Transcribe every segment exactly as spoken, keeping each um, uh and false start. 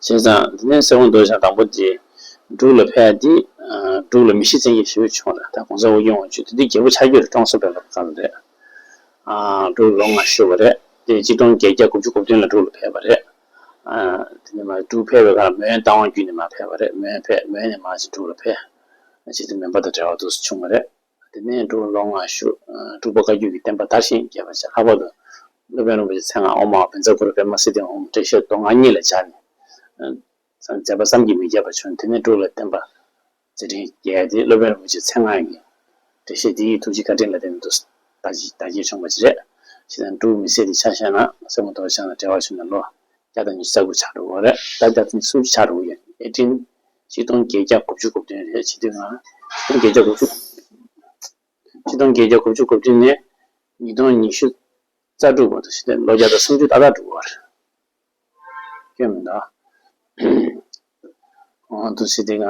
བྱས་ཙང་དེ་ནས་གསེར་སྐོང་རྡོ་རྗེ་འཆང་དང་པོ་དེ་འབྲུག་ལ་ཕེབས་ཏེ། འབྲུག་ལ་མི་ཤི་བཙན་གྱིས་ཞེ་པོ་བྱུང་ལ། ད་གོང་ས་ཨོ་རྒྱན་དབང་ཕྱུག་དེ་དུས་རྒྱལ་པོ་ཆགས་ཀྱི་རེད། ཀྲོང་གསར་པའི་སྐབས་ལ་རེད། འབྲུག་ལོ་ལྔ་བཞུགས་པ་རེད། དེ་གཅིག་སྟོང་བརྒྱད་བརྒྱ་དགུ་བཅུ་གོ་བདུན་ལ་འབྲུག་ལ་ཕེབས་པ་རེད། དེ་ནས་མར་འབྲུག་ཕེབས་པའི་སྐབས་ལ་མོན་རྟ་དབང་བརྒྱུད་ནས་མར་ཕེབས་པ་རེད། མོན་ཕེབས། མོན་ནས་མར་ཅིག་འབྲུག་ལ་ཕེབས། ཅིག་དེ་མོན་པ་དང་འབྲེལ་བ་འདུག་སེ་བྱུང་བ་རེད། དེ་ནས་འབྲུག་ལོ་ལྔ་བཞུགས། འབྲུག་པ་བཀའ་བརྒྱུད་ཀྱི་བསྟན་པ་དར་ཞིང་རྒྱས་པར་བྱས། ལྷག་པར་དུ་སློབ་དཔོན་རིན་པོ་ཆེ་མཚན་སྔགས་ཨོཾ་ཨཱཿ་བཛྲ་གུ་རུ་པདྨ་སིདྡྷི་ཧཱུྃ། འགྲེལ་བཤད་མདོ་སྔགས་གཉིས་ལ་སྦྱར་ནས། མཛད་པ་བསམ་གྱིས་མི་ཁྱབ་པ་བྱུང་། དེ་ནས་འབྲུག་ལ་བསྟན་པ་རྩ་བྲིང་རྒྱས་ཏེ། སློབ་དཔོན་རིན་པོ་ཆེ་མཚན་སྔགས་ཀྱི་འགྲེལ་བཤད་དེ་ཡི་ཐུགས་རྗེ་བཀའ་དྲིན་ལ་བརྟེན་ནས་དར་རྒྱས་བྱུང་བ་ཞིག་རེད། ཞེས་དང་། འབྲུག་མི་སེར་དེ་ཆ་བཞག་ན་གསེར་སྐོང་རྡོ་རྗེ་འཆང་དང་འབྲེལ་བ་བྱུང་ནས་ལོ་བརྒྱ་དང་ཉི་ཤུ་རྩ་དགུ་ཆགས་འགྲོ་གི་རེད། ད་བརྒྱ་དང་ཉི་ཤུ་རྩ་དགུ་ཆགས་འགྲོ་གི་ཡོད། ཨེ་ཀྲིན་གཅིག་སྟོང་བརྒྱད་བརྒྱ་དགུ་བཅུ་གོ་བདུན་རེད། བྱེད་དུས་ང་གཅིག་སྟོང་བརྒྱད་བརྒྱ་དགུ་བཅུ། གཅིག་སྟོང་བརྒྱད་བརྒྱ་དགུ་བཅུ་གོ་བདུན་ནས་ཉིས་སྟོང་ཉི་ཤུ་རྩ་དྲུག་བར་དུ་ཞིག་སྟེ། ལོ་བརྒྱ་དང་སུམ་ཅུ་ཏག་ཏག་འགྲོ་གི་རེད། སྐྱོན་མི་འདུག་ཨ། འོ་འདུག་སེ་དེ་ག་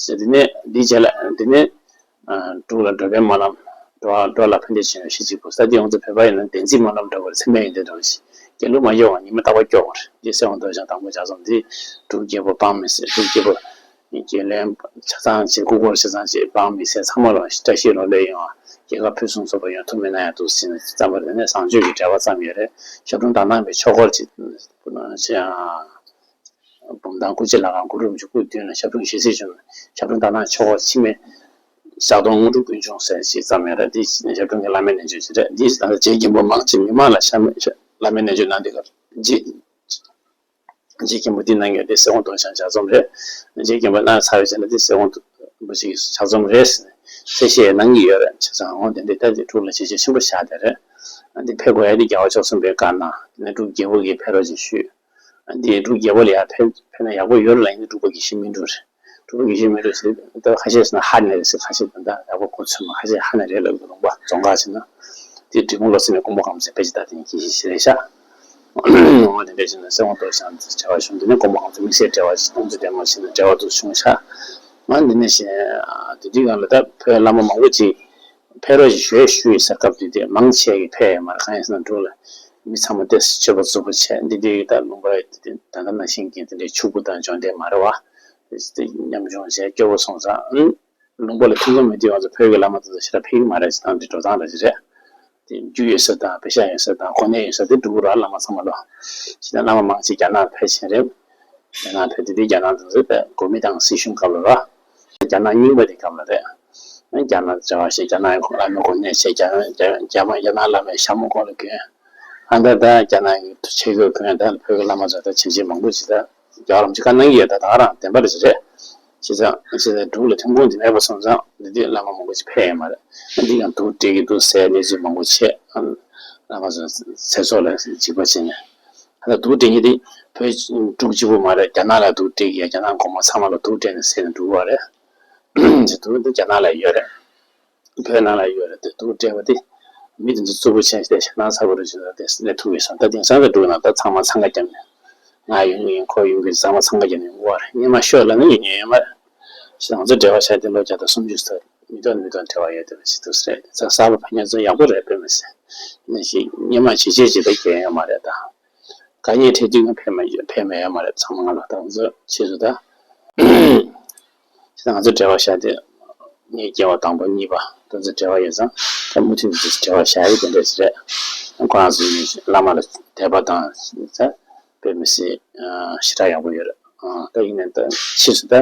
ཟེར། དེ་ནས་འདི་རྗེས་ལ་དེ་ནས་འབྲུག་ལ་འགྲོ་ཕན་སྨོན་ལམ། འགྲོ་བ་འགྲོ་ལ་ཕན་བདེ་ཆེན་པོའི་གཞི་གཅིག་པུ། ས་འདི་ཡོངས་རྫོགས་ཕན་པ་ཡིན་ན། བདེན་ཚིག་སྨོན་ལམ་འདྲ་བར་ཚད་མེད་ཡོན་ཏན་འདྲ་བ་ཞིག། དགེ་ལུགས་མ་སྐྱོ་བ་ཉི་མ་རྟག་པར་སྐྱོ་བར། འདི་གསེར་སྐོང་རྡོ་རྗེ་འཆང་དང་པོ་ལྗགས་རྩོམ་འདི། འབྲུག་རྒྱལ་པོ་འབངས་མི་སེར། འབྲུག་རྒྱལ་པོ་རྒྱལ་བློན་ཆ་ཚང་བྱས། སྐུ་འཁོར་ཆ་ཚང་བྱས། འབངས་མི་སེར་ཚང་མ་ལ་བཀྲ་ཤིས་ལོ་ལེགས་ཡོང་བ། རྒྱལ་ཁབ་ཕུན་སུམ་ཚོགས་པ་ཡོང་ཐུབ་མེད་ན་ཡང་འདུག་ཟེར་ནས་བརྩམས་པ་རེད། ནས་བཟང་སྤྱོད་ཀྱི་འབྲེལ་བ་བརྩམས་ཡོད་རེད། ཞབས་དྲུང་དག་སྣང་བའི་ཆོས་འཁོར་གྱི་བུམ་ཐང་སྐུ་ཕྱི་ལྷ་ཁང་གུ་རུ་རིན་པོ་ཆེ་སྐུ་མདུན་ལ་ཞབས་དྲུང་ཞལ་གཟིགས་བྱུང་། ཞབས་དྲུང་དག་སྣང་ཆོས་འཁོར་འཆི་མེད་ཞག་སྟོང་དངོས་གྲུབ་ཀུན་འབྱུང་ཟེར་ཞིག་བརྩམས་ཡོད་རེད། འདི་ཞབས་དྲུང་གི་བླ་མའི་རྣལ་འབྱོར་ཞིག་རེད། འདི་ད་ལྟ་རྗེ་མཁན་པོ་མང་ཆེ་མི་མང་ལ་ཤ་མེད་བླ་མའི་རྣལ་འབྱོར་གནང་དུས་སྐབས་རྗེ་རྗེ་མཁན་པོ་འདི་གནང་ཡོད། འདི་གསེར་སྐོང་རྡོ་རྗེ་འཆང་ལྗགས་རྩོམ་རེད། རྗེ་མཁན་པོ་གནང་ཚར་བའི་རྗེས་ལ་འདི་གསེར་སྐོང་རྡོ་རྗེ་ལྗགས་རྩོམ་རེད་ཟེར་ནས་གསལ་བཤད་གནང་གི་ཡོད་རེད། བྱས་ཙང་འོ་དེ་འདི་ལྟ་དེ་འབྲུག་ལ་བྱས་རྗེས་ཆེན་པོ་བཞག་བསྡད་རེད། འདི་ཕེབས་དགོས་ཡ་འདི་རྒྱལ་བ་མཆོག་གསུམ་པའི་བཀའ་གནང་། དེ་ནས་འབྲུག་རྒྱལ་པོ་གིས་ཕེབས་རོགས་ཅིག་ཞུས། འདི་འབྲུག་རྒྱལ་པོ་ལ་ཡང་ཕེབས་ཕེབས་ན་ཡག་པོ་ཡོད་ལ། ཡིན་ནའི་འབྲུག་པ་དགེ་བཤེས་སྨིན་དྲུག་རེད། འབྲུག་པ་དགེ་བཤེས་སྨིན་དྲུག་ཟེར་ད་ཁ་ཤས་ཟེར་ན་ཧ་ནེ་རེད་ཟེར། ཁ་ཤས་ད་ཡག་པོ་གོ་ཚོད་མ། ཁ་ཤས་ཧ་ནེ་རེད་ལབ་ཀྱི། ལུང་པ་རྫོང་ཁག་ཕྱིན་ན། དེ་འབྲི་གུང་ལོ་ཙཱ་བའི་དགོན་པ་གང་ཟེར་ཕལ་ཆེར་ད་དེ་ནས་དགེ་བཤེས་ཤིག་རེད་ཤག་འོ་དེ་འདྲ་བྱས་ན་གསེར་སྐོང་རྡོ་རྗེ་འཆང་དང་བྱ་བ་བྱུང་། དེ་ནས་སྒོ་མོ་གང་ཚོ་དམིགས་བསལ་འབྲེལ་བ་ཞིག་སྟོང་ཚོ་འབྲེལ་མོ་བྱས་ན་འབྲེལ་བ་འདུག་བྱུང་ཤག་ང་འདི་ནས་བཤད། དེ་དུས་སྒང་ལ་ད་བོད་བླ་མ་མང་པོ་ཅིག་ཕེབས་རོགས་ཞེས་ཞུས་ཟེར། སྐབས་དེ་དུས་མང་ཆེ་གིས་ཕེབས་ཡོད་མ་རེད། གང་ཡིན་ཟེར་ན་འབྲུག་ལ་མི་ཚང་མ་ཏོག་ཙམ་སྤྱོད་པ་རྫུ་བོ་བྱས། འདི་དུས་ད་ལུང་པ་ད་ལྟ་ནང་བཞིན་གྱི་དེ་འདྲའི་ཕྱུག་པོ་དང་འབྱོར་ལྡན་མ་རེད་བ། དེ་ཉམ་ཆུང་བྱས་སྐྱོ་པོ་སོང་ཙང་། ལུང་པ་ལ་ཐོན་ཁུངས་མེད་དུས་ང་ཚོ་བོད་ཀྱི་བླ་མ་དེ་ཚོ་ཞེ་དྲག་ཕེབས་ཀྱི་མ་རེད་ཟེར། ད་འདི་འགྲོ་སྟངས་འདྲ་ཅིག་རེད། དེ་རྒྱུ་ཡོད་ས་དང་པེ་ཤག་ཡོད་ས་དང་གོ་གནས་ཡོད་ས་དེ་འགྲོ་གི་རེད། བླ་མ་ཚང་མ་ལ། ཅི་ད་བླ་མ་མང་ཆེ་རྒྱ་ནག་ཕེབས་ཕྱིན་རེད། རྒྱ་ནག་ཕེབས་དེ་དུས་རྒྱ་ནག་དེ་ཚོ་ད་གོ་མིན་ཏང་སྲིད་གཞུང་སྐབས་ལ་རེད། རྒྱ་ནག་རྙིང་པ་དེ་སྐབས་ལ་རེད། རྒྱ་ནག་བྱ་བ་བྱེད། རྒྱ་ནག་གི་བླ་མའི་གོ་གནས་བྱེད། རྒྱ་རྒྱ་རྒྱ་མ་རྒྱ་ནག་བླ་མའི་ཞྭ་མོ་མགོ་ལ་གྱོན། ཨ་ད་ད་རྒྱ་ནག་གི་ཆས་གོས་གྱོན། ད་བོད་ཀྱི་བླ་མ་ཚོ་ད་བྱས་རྗེས་མང་པོ་ཅིག་ད་རྒྱལ་བ་རིན་པོ་ཆེ་བཀའ་གནང་གི་ཡོད། ད་ད་ག་རང་བདེན་པ་རེད་ཟེར་རེད། བྱས་ཙང་བྱས་ཙང་འབྲུག་ལ་ཐོན་ཁུངས་དེ་མེད་པ་སོང་ཙང་འདི་དུས་བླ་མ་མང་པོ་ཅིག་ཕེབས་ཡོད་མ་རེད། འདི་ཡང་སྡུག་འགྲིག་གི་འདུག་ཟེར་གནས་ཚུལ་མང་པོ་བྱས། བླ་མ་ཚོ་ཚེ་སྲོག་ལ་འཇིགས་པ་བྱས་ནས། ད་སྡུག་འགྲིག་མཁན་དེ་བོད་འབྲུག་གཅིག་པུ་མ་རེད། རྒྱ་ནག་ལ་སྡུག་འགྲིག་ཡ། རྒྱ་ནག་སྒོར་མོ་ཚང་མ་ལ་སྡུག་སྤྲད་ནས་བསད་ནས་འགྲོ་གི་རེད། ཅེས་དུ་འདི་རྒྱ་ནག་ལ་ཡོད་རེད། བོད་ནང་ལ་ཡོད་རེད། དེ་སྡུག་སྤྲད་པ་དེ་མི་དེ་ཚོ་རྩུབ་པོ་བྱས་ཏེ་ཞེ་སྡང་ཚ་པོ་རེ་བྱས་ཏེ་སླེབས་ཐུབ་ཀྱི་སོང་། ད་དེང་སང་གི་འབྲུག་ནང་ད་ཚང་མ་འཚང་ཁ་བརྒྱབ་ནས་ང་ཡོང་གི་ཡིན། ཁོ་ཡོང་གི་ཡིན། ཚང་མ་འཚང་ཁ་བརྒྱབ་ནས་ཡོང་གི་རེད། སྔོན་མ་ཤོད་ལབ་ན་ཡོང་མཁན་ཡོད་མ་རེད། ཞེ་སྡང་ཚོ་འབྲེལ་བ་བྱས་ཏེ་ལོ་བརྒྱ་དང་སུམ་ཅུ་ཙམ་མི་ཐོག་མི་ཐོག་འབྲེལ་བ་ཡོད་དེ་བ་ཞིག་འདུག་ཟེར། ས་གསར་པ་ཕན་ཉེན་ཚོ་ཡག་པོ་རེད། དཔེ་མི་སྲིད། ནས་ཤིག་སྔོན་མ་བྱས་རྗེས་ཅིག་ད་སྐྱོན་ཡོད་མ་རེད་ད། དཀའ་ངལ་འཕྲད་དུས་ང་ཕན་མ་ཕན་མེད་ཡོད་མ་རེད། ཚང་མ་ང་ལ་ད་ང་ཚོ་ཕྱིས་སུ་ད། ང་ཚོ་འབྲེལ་བ་བཞག་དེ་ངའི་སྐྱེ་བ་དང་པོ་གཉིས་པ་ད་ཚོ་འབྲེལ་བ་ཡོད་ཙང་ད་མུ་མཐུད་ནས་འབྲེལ་བ་བཞག་ཡོད། དེ་འདྲ་ཞིག་རེད། ཁོ་རང་ཚོ་བླ་མ་ལ་དད་པ་དང་ད་དཔེ་མི་སྲིད་ཞེ་དྲག་ཡག་པོ་ཡོད་རེད། ད་ཡིན་ནའི་ད་ཕྱིས་སུ་ད་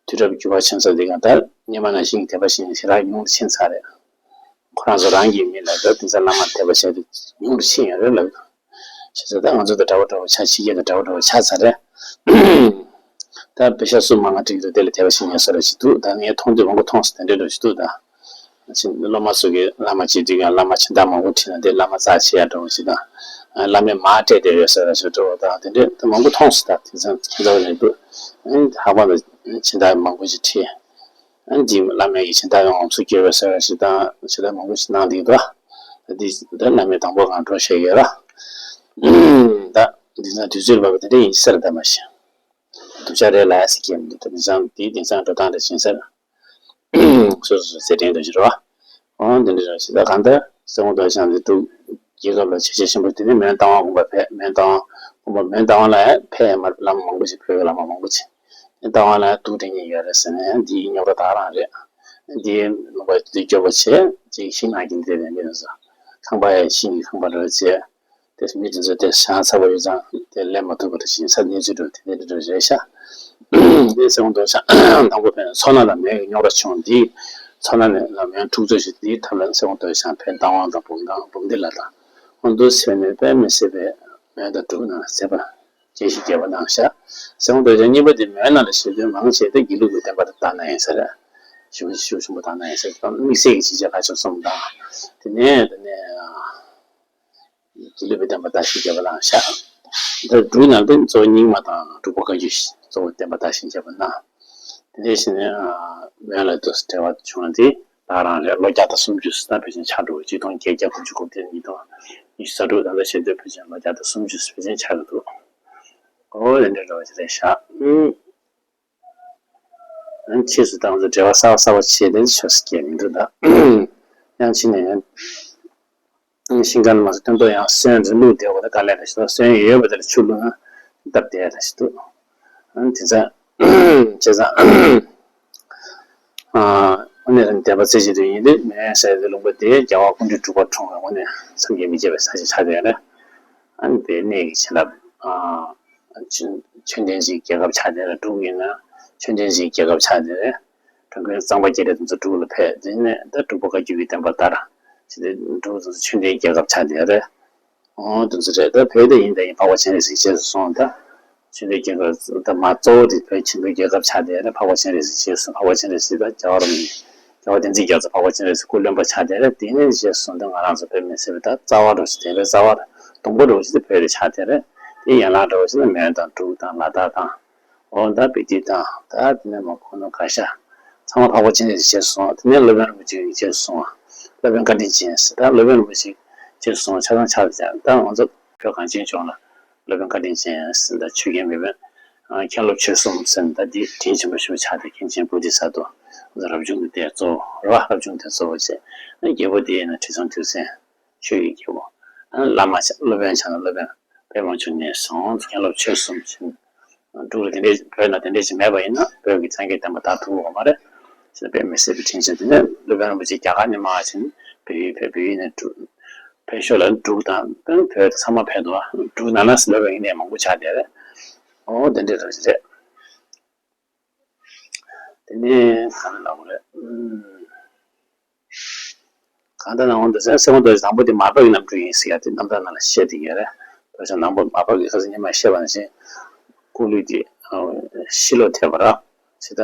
དུས་རབས་འགྱུར་བ་ཕྱིན་ཚར་དེ་ག་ད་སྔོན་མ་ནང་བཞིན་གྱི་དད་པ་བྱེད་མཁན་ཞེ་དྲག་ཉུང་རུ་ཕྱིན་ཚར་རེད། ཁོ་རང་ཚོ་རང་གི་མི་ལ་ད་དེང་སང་བླ་མ་དད་པ་བྱས་ཏེ་ཉུང་རུ་ཕྱིན་ཡོད་རེད་ལབ། བྱས་ཙང་ད་ང་ཚོ་དང་འདྲ་བོ་འདྲ་བོ་ཆགས། ཕྱི་རྒྱལ་དང་འདྲ་བོ་འདྲ་བོ་ཆགས་ཚར་རེད། ད་པེ་ཤག་སུ་མང་ང་བྲིས་འདུག་དེ་ལ་དད་པ་བྱེད་མཁན་སུ་རེད་ཅིག་འདུག་ད་ངས་མཐོང་དུས་མང་པོ་མཐོང་སོང་། དེ་འདྲ་འདྲ་བོ་ཞིག་འདུག་ད་སློབ་མ་ཚོ་གིས་བླ་མ་བྱེད་དུས་ཀྱང་བླ་མ་སྦྱིན་བདག་མང་པོ་བྲིས་ན་དེ་བླ་མ་རྩ་ཆེ་ཡ་འདྲ་བོ་ཞིག་དང་། བླ་མས་མར་སྤྲད་བསྡད་ཡོད་ས་རེད་ཞེས་འདྲ་བོ་དང་དེ་འདྲ་ད་མང་པོ་མཐོང་སོང་། ད་དེང་སང་ཁྱིམ་ཚང་རེད་འདུག་ལྷག་པར་དུ་སྦྱིན་བདག་མང་པོ་ཞིག་བྲིས། ཨ་འདི་བླ་མའི་ཡིད་ཆེས་ད་ཡོང་ངོམ་སུ་སྐྱེ་བའི་ས་ར་ཞིག་དང་ཞེ་དྲག་མང་པོ་ཞིག་གནང་བསྡད་འདུག་འདི་ད་བླ་མའི་དང་པོ་གང་འགྲོ་བཤད་ཡོད་ར། ད་འདི་ན་དུས་ཚོད་ལ་བབ་པ་དེ་འདྲ་ཡིན་ས་རེད། ད་མ་ཤེས། སྡུག་ཅག་རེད་ལ་ཡ་ཟེར་གྱི་མི་འདུག་ད་དེང་སང་དེའི་དེང་སང་འགྲོ་སྟངས་རེ་བྱིན་ས་ར། སོ་སོ་སོ་ཟེར་དྲན་འདུག་ཅི་རོ། འོ་འདི་འདྲ་ར་ཞིག་ད་གང་ལྟར་གསེར་སྐོང་རྡོ་རྗེ་འཆང་འདི་འབྲུག་རྒྱལ་ཁབ་ལ་བྱས་རྗེས་ཆེན་པོ། དེ་ནས་མོན་རྟ་དབང་དགོན་པ་ཕེབས། མོན་རྟ་དབང་ ཁོང་པ་མོན་རྟ་དབང་ལ་ཕེབས་མ་བླ་མ་མང་པོ་ཞིག་བོད་ཀྱི་བླ་མ་མང་པོ་ཞིག་མོན་རྟ་དབང་ལ་དུག་སྤྲད་མཁན་ཡོད་རེད་ཟེར་ནས་འདིའི་རྙོག་དྲ་དག་རང་རེད། འདིའི་ལུང་པ་འདི་སྐྱོ་པོ་བྱས་ཅིག་ཤིང་ནགས་ཀྱི་འདི་རེད་མི་རེད་ཟེར། ཁང་པ་ཡང་ཤིང་གི་ཁང་པ་རེད་བྱས། དེ་མི་དེ་ཚོ་དེ་ཤང་ཚ་པོ་ཡོད་ཙང་དེ་ལེན་མ་ཐུབ་པ་རེད་ཤིང་ཚ་གནས་ཚུལ་འགྲོ་དེ་འདྲ་འདྲ་རེད་ཤག་དེ་སེ་གོང་དུ་ཤག་དང་པོ་ཕན་མཚོ་སྣ་ལ་མེ་ཡི་རྙོག་དྲ་བྱུང་འདི་མཚོ་སྣ་ནས་ལ་མེ་འཁྲུག་རྩོད་ཞིག་འདིའི་ཐབས་ལ་སེ་གོང་དུ་ཤག་ཕན་བཏང་དབང་དང་བུམ་ཐང་བུམ་སྡེ་ལ་དང་ཨོ་འདུ་ཟེར་ནས་དཔེ་མི་སྲིད་པའི་མེ་དང་འབྲུག་ནང་མཛད་པ་རྒྱས་ཤིག་རྒྱས་པ་གནང་ཤག་སེ་གོང་དུ་ཤག་གཉིས་པ་དེ་མོན་ནང་ལ་ཞེ་དོན་མང་ཆེ་དེ་དགེ་ལུགས་ཀྱི་བསྟན་པ་དང་བཏང་ན་ཡིན་ས་རེད། ཞུ་ཞུ་ཞུ་མོ་བཏང་ན་ཡིན་ས་རེད་དམིགས་བསལ་གྱི་ཅི་བྱ་ཁ་ཕྱོགས་གསུམ་དང་དེ་ནས་དེ་ནས། དགེ་ལུགས་པའི་བསྟན་པ་དར་ཞིང་རྒྱས་པ་གནང་ཤག་འདིར་འབྲུག་ནང་བསྟན་གཙོ་བོ་རྙིང་མ་དང་འབྲུག་པ་བཀའ་བརྒྱུད་གཙོ་བོ་བསྟན་པ་དར་ཞིང་རྒྱས་པ་གནང་། དེ་འདྲའི་ཞིག་ནས་མོན་ལ་དུ་འབྲེལ་བ་བྱུང་བ་འདི་ད་རང་རེད། ལོ་བརྒྱ་དང་སུམ་ཅུ་ཟིན་ན་ཕལ་ཆེར་ཆགས་འགྲོ་ཆིག་སྟོང་བརྒྱད་བརྒྱ་དགུ་བཅུ་གོ་བརྒྱད་ཉིས་སྟོང་ཉི་ཤུ་རྩ་དྲུག་ད་ལྟ་ཞེ་འདོད་ཕལ་ཆེར་ལོ་བརྒྱ་དང་སུམ་ཅུ་ཕལ་ཆེར་ཆགས་ཀྱི་འདུག་འོ་དེ་འདྲའི་འགྲོ་བ་ཞིག་རེད་ཤག་ཕྱིས་སུ་ཏང་ཙུའུ་འབྲེལ་བ་གསར་བ་གསར་བ་བྱས་ཏེ་ཆོས་སུ་སྐྱེལ་མི་འདུག་ད། ཡང་ཕྱི་ནས་ཡང་ཤིང་ཀང་མ་སྟོན་ཐོག་ཡང་སོན་རི་ལུག་དེ་འོ་ད་དཀའ་ལས་རེ་ཞིག་འདུག་སོན་ཡོད་པ་དེ་ལ་ཆུ་བླུགས་ན་སྟབས་བདེ་རེ་ཞིག་འདུག་དེ་ཚ་བྱས་ཙང་། ཨ་ནི་འདས་པ་ཚེ་གཅིག་དུས་ཡིན་དུས་མེ་ཟེར་དེ་ལུང་པ་དེ་རྒྱལ་བ་སྐུ་ཕྲེང་དྲུག་པ་འཁྲུངས་པའི་ངོ་ནས་བསམ་གྱིས་མི་ཁྱབ་པའི་ས་ཆ་ཆགས་བསྡད་རེད། ཨ་ནི་དེ་གནས་ཀྱི་བྱིན་རླབས་ཨ། ཆོས་ཆོས་ལྡན་གྱི་རྒྱལ་ཁབ་ཆགས་བསྡད་རེད། འབྲུག་ཡིན་ན་ཆོས་ལྡན་གྱི་རྒྱལ་ཁབ་ཆགས་བསྡད་རེད། འབྲུག་གི་གཙང་པ་སྐྱེ་རེ་དེ་ཚོ་འབྲུག་ལ་ཕེབས་དེ་ནས་ད་འབྲུག་པ་བཀའ་བརྒྱུད་ཀྱི་བསྟན་པ་དར་ཞེས་ཏེ་འབྲུག་དེ་ཚོ་ཆོས་ལྡན་རྒྱལ་ཁབ་ཆགས་བསྡད་རེད། འོ་དེ་ཚོ་རེད། ད་བོད་དེ་ཡིན་ད་ཡིན་འཕགས་པ་སྤྱན་རས་གཟིགས་རྗེས་སུ་སོང་ད། ཆོས་ལྡན་རྒྱལ་ཁབ་ད་མ་གཙོ་བོ་དེ་བོད་ཆེན་པོའི་རྒྱལ་ཁབ་ཆགས་བསྡད་རེད། འཕགས་པ་སྤྱན་རས་གཟིགས་རྗེས་སུ་འཕགས་པ་སྤྱན་རས་གཟིགས་ད་རྒྱལ་བ་རིན་པོ་ཆེ་རྒྱལ་བ་བསྟན་འཛིན་རྒྱ་མཚོ་འཕགས་པ་སྤྱན་རས་གཟིགས་སྐུ་བློན་པ་ཆགས་བསྡད་རེད། དེ་ནས་རྗེས་སུ་སོང་ད་ང་རང་ཚོ་བོད་མི་སེར་བ་ད་རྩ་བ་འགྲོ་ཞིག་དེ་བས་རྩ་བ་དང་པོ་འགྲོ་ཞིག་དེ་བོད་དེ་ཆགས་བསྡད་རེད། དེ་ཡན་ལག་འགྲོ་ཞིག་ན་མོན་དང་འབྲུག་དང་ལ་དྭགས་དང་། འོ་ད་དཔེ་དེབ་དང་ད་དེ་ནས་མ་ཁོ་ན་ག་ཤ་ཚང་མ་འཕགས་པ་སྤྱན་རས་གཟིགས་རྗེས་སུ་སོང་། དེ་ནས་སློབ་དཔོན་རིན་པོ་ཆེ་རྗེས་སུ་སོང་བ། སློབ་དཔོན་བཀའ་དྲིན་ཅན་ཟེར་ད་སློབ་དཔོན་རིན་པོ་ཆེ་རྗེས་སུ་སོང་བ་ཆ་ཚང་ཆགས་ཀྱང་ད་ང་ཚོ་བོད་གངས་ཅན་ལྗོངས་ལ་སློབ་དཔོན་བཀའ་དྲིན་ཅན་ཟེར་ད་ཆོས་རྒྱལ་མེས་དབོན་མཁན་སློབ་ཆོས་གསུམ་ཟེར་ད་འདི་དྲིན་ཆེན་པོ་ཞུ་ཆགས་ཏེ་མཁན་ཆེན་བོ་དྷི་ས་ཏྭ་རབ་བྱུང་གི་སྡེ་གཙོ་བོ་རེད་བ། རབ་བྱུང་སྡེ་གཙོ་བོ་བྱས་རྒྱལ་པོ་དེ་ཡིན་ན་ཁྲི་སྲོང་ལྡེའུ་བཙན། ཆོས་ཀྱི་རྒྱལ་པོ། ཨ་བླ་མ་ཆ་སློབ་དཔོན་ཆ་ན་སློབ་དཔོན་པདྨ་འབྱུང་གནས་སོང་། མཁན་སློབ་ཆོས་གསུམ་ཕྱིན། འབྲུག་ལ་དེ་འདྲའི་བོད་ན་དེ་འདྲའི་ཞིག་མེད་པ་ཡིན་ན་བོད་ཀྱི་སངས་རྒྱས་བསྟན་པ་དར་ཐུབ་ཀྱི་མ་རེད། ཞེས་པའི་མི་སྲིད་པའི་དྲིན་ཆེན་དེ་ནས་སློབ་དཔོན་རིན་པོ་ཆེ་རྒྱ་གར་ནས་མར་ཕྱིན་བལ་ཡུལ་ཕེབས། བལ་ཡུལ་ནས་འབྲུག་ཕེབས་ཤོག་ལ་འབྲུག་དང་བོད་ཚང་མ་ཕེབས་འདུག་འབྲུག་ནང་ན་སློབ་དཔོན་ཡིན་ནའི་མང་པོ་ཆགས་བསྡད་རེད། འོ་དེ་འདྲའི་རེད། དེ་ནས་གང་ལ་ལབ་དགོས་རེད། གང་ལྟར་ན་འོང་དུ་ཟེར་སེ་མོ་རྡོ་རྗེ་དང་པོ་དེ་མར་པ་གི་རྣམ་འཕྲུལ་ཡིན་ཟེར་ཡ་དེ་རྣམ་ཐར་ནང་ལ་བཤད་དེ་ཡོད་རེད། རྡོ་རྗེ་དང་པོ་མར་པ་གི་ཁ་སང་ཉི་མ་བཤད་པ་ནང་བཞིན་སྐུ་ལུས་དེ་ཤི་ལོ་ཐེབས་པ་ར་ཟེར་ད་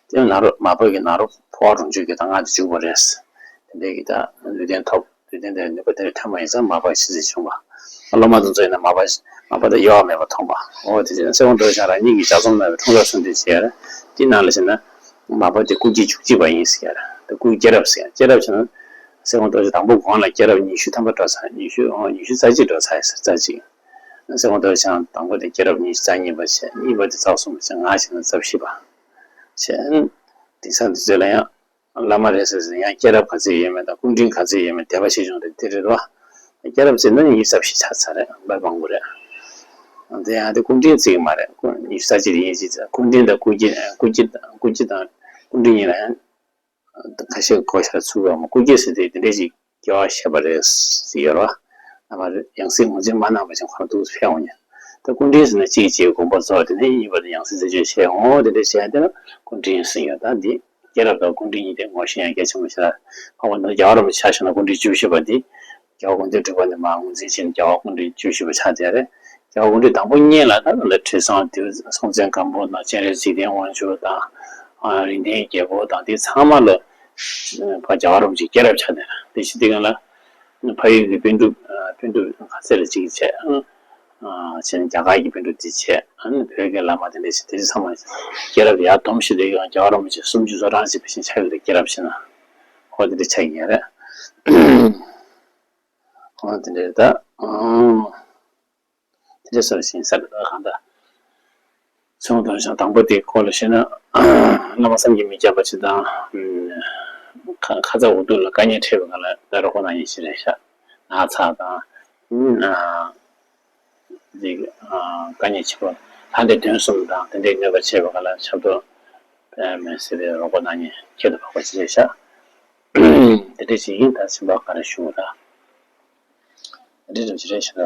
དེ་ནང་རོ་མར་པ་གི་ནང་རོ་ཕོ་བ་རང་བྱུང་གི་ད་ང་དེ་འཇུག་པ་རེད། དེ་འདྲའི་གི་ད་ལུས་རྟེན་ཐོབ། དུས་དེ་འདིར་ནུས་པ་དེ་ཐོན་པ་ཡིན་ཙང་མར་པ་ཤི་ཚེ་བྱུང་བ། སློབ་མ་དེ་ཚོ་ཡིན་ན་མར་པ་མར་པ་དེ་གཡོ་བ་མེད་པར་མཐོང་བ། འོ་དེ་བཞིན་སེ་མོ་རྡོ་རྗེ་འཆང་རང་ཉིད་ཀྱིས་ལྗགས་རྩོམ་གནང་བའི་འཁྲུངས་སྐར་གསུང་འདི་བྱས་རེད། དེའི་ནང་ལ་བྱས་ན་མར་པ་དེ་སྐུ་སྐྱེ་བཅུ་གཅིག་པ་ཡིན་ཟེར་ཡ་རེད། དེ་སྐུའི་སྐྱེས་རབས་ཟེར་ཡ་སྐྱེས་རབས་བྱས་ན་སེ་མོ་རྡོ་རྗེ་དང་པོ་གོང་ལ་སྐྱེས་རབས་ཉི་ཤུ་ཐམ་པ་འགྲོ་ཚར། ཉི་ཤུ་ཨོ་ཉི་ཤུ་རྩ་གཅིག་འགྲོ་ཚར་ཡ་ཟེར། རྩ་གཅིག་སེ་མོ་རྡོ་རྗེ་འཆང་དང་པོ་དེ་སྐྱེས་རབས་ཉི་ཤུ་རྩ་གཉིས་པ་བྱས། གཉིས་པ་དེ་རྩ་གསུམ་པ་བྱས། ང་བྱས་ན་རྩ་བཞི་པ་བྱས། དེང་སང་དུས་ཚོད་ལ་ཡང་། བླ་མ་རེད་ཟེར་ཟེར་ཡང་སྐྱེས་རབས་ག་ཚོད་ཡོད་མེད་དང་སྐུ་ཕྲེང་ག་ཚོད་ཡོད་མེད་དད་པ་ཆེ་ཆུང་རེད་དེ་རེད་བ། སྐྱེས་རབས་ཟེར་ན་ཉི་ཤུ་རྩ་བཞི་ཆགས་ཚར་རེད། དཔེ་མང་པོ་རེད། དེ་ཡང་དེ་སྐུ་ཕྲེང་ཚིག་མ་རེད། སྐུ་ཉི་ཤུ་རྩ་གཅིག་རེད། ཡིན་གཅིག་ཚེ་སྐུ་ཕྲེང་དང་སྐུ་སྐྱེ་སྐུ་སྐྱེ་དང་སྐུ་སྐྱེ་དང་སྐུ་ཕྲེང་གཉིས་ལ་ཡང་ཁ་ཤས་གོ་ཤར་ཚུགས་པ་མ་སྐུ་སྐྱེ་ཟེར་དེ་དེ་འདྲས་ཅིག་སྐྱེ་བ་བཞེས་པ་རེད་ཟེར་ཡོད་རེད་བ། ཨ་མ་རེད། ཡང་སྲིད་ངོས་འཛིན་མ་གནང་བ་ཅན་ཁོ་རང་འདུག་ཕེབས་འོང་ཡ། ད་སྐུ་ཕྲེང་ཟེར་ན་གཅིག་གཅིག་དགོངས་པ་རྫོགས་དེ་ནས་གཉིས་པ་དེ་ཡང་སྲིད་རྩད་གཅོད་བྱས་འོང་དེ་འདྲ་བྱས་ཡ་དེ་ལ་སྐུ་ཕྲེང་ཟེར་ཡོད། ད་འདི་སྐྱེས་རབས་དང་སྐུ་ཕྲེང་གཉིས་དེ་ངོ་ཤེས་ཡ་གལ་ཆེན་པོ་ཞིག་རེད། འཕགས་པ་ནི་རྒྱལ་བ་རིན་པོ་ཆེ་ཆ་བཞག་ན་སྐུ་ཕྲེང་བཅུ་བཞི་པ་འདི་རྒྱལ་བ་དགོངས་དོན་གྲུབ་པ་ནས་མར་ངོས་འཛིན་བྱས་ནས་རྒྱལ་བ་སྐུ་ཕྲེང་བཅུ་བཞི་པ་ཆགས་བསྡད་རེད། རྒྱལ་བ་སྐུ་ཕྲེང་དང་པོ་གཉིས་ལ་ད་ལ་ཁྲི་སྲོང་ལྡེའུ་སྲོང་བཙན་སྒམ་པོ་དང་སྤྱན་རས་གཟིགས་དབང་ཕྱུག་དང་། རིགས་ལྡན་རྒྱལ་པོ་དང་དེ་ཚང་མ་ལ་ཕར་རྒྱལ་བ་རིན་པོ་ཆེའི་སྐྱེས་རབས་ཆགས་ནས་དེ་བཞིན་དེ་གང་ལ་ཕ་ཡུལ་གྱི་པཎ་གྲུབ་པཎ་གྲུབ་ག་ཚད་ལ་གཅིག་བྱས། བྱས་ནས་རྒྱ་གར་གྱི་པཎ་གྲུབ་དེ་བྱས། ཨ་ནི་བོད་ཀྱི་བླ་མ་དེ་འདྲ་ཞིག་དེ་ཚང་མ་སྐྱེས་རབས་ཡར་སྡོམ་ཞིག་རེད། ཡང་རྒྱལ་བ་རིན་པོ་ཆེ་སུམ་ཅུ་སོ་གྲངས་ཞིག་བྱས་ཆགས་ཡོད་རེད། སྐྱེས་རབས་བྱས་ན་ཧོ་དེ་འདྲ་ཆགས་ཀྱི་ཡོད་རེད། ཧོ་དེ་འདྲ་རེད་ད། དེ་འདྲ་སོགས་ཤིང་ས་གང་ལྟར། ཚོང་དོན་ཞང་དང་པོ་དེའི་སྐོར་ལ་བཤད་ན། བླ་མ་བསམ་གྱིས་མི་ཁྱབ་པ་ཞིག་དང་། ཁ་ཁ་ཚ་དབུ་སྡུག་ལ་དཀའ་ངལ་འཕྲད་པའི་སྒང་ལ་ད་རོགས་པ་གནང་མཁན་ཞིག་རེད་ཤག་ན་ཚ་དང་། འདི་ དཀའ་ངལ་ཆེན་པོ། ད་འདི་དོན་གསུམ་དང་དེ་འདྲའི་གནོད་པ་བྱེད་པ་ག་ལ་ཆབ་ཏོ་མེད་ཟེར་བའི་རོགས་པ་གནང་མཁན་ཁྱད་དུ་འཕགས་པ་ཅིག་རེད་ཤག་དེ་འདྲ་ཞིག་ཡིན། ད་སེམས་པ་ག་རེ་ཞུ་བ་ད་འདི་འདྲ་ཞིག་རེད་ཤག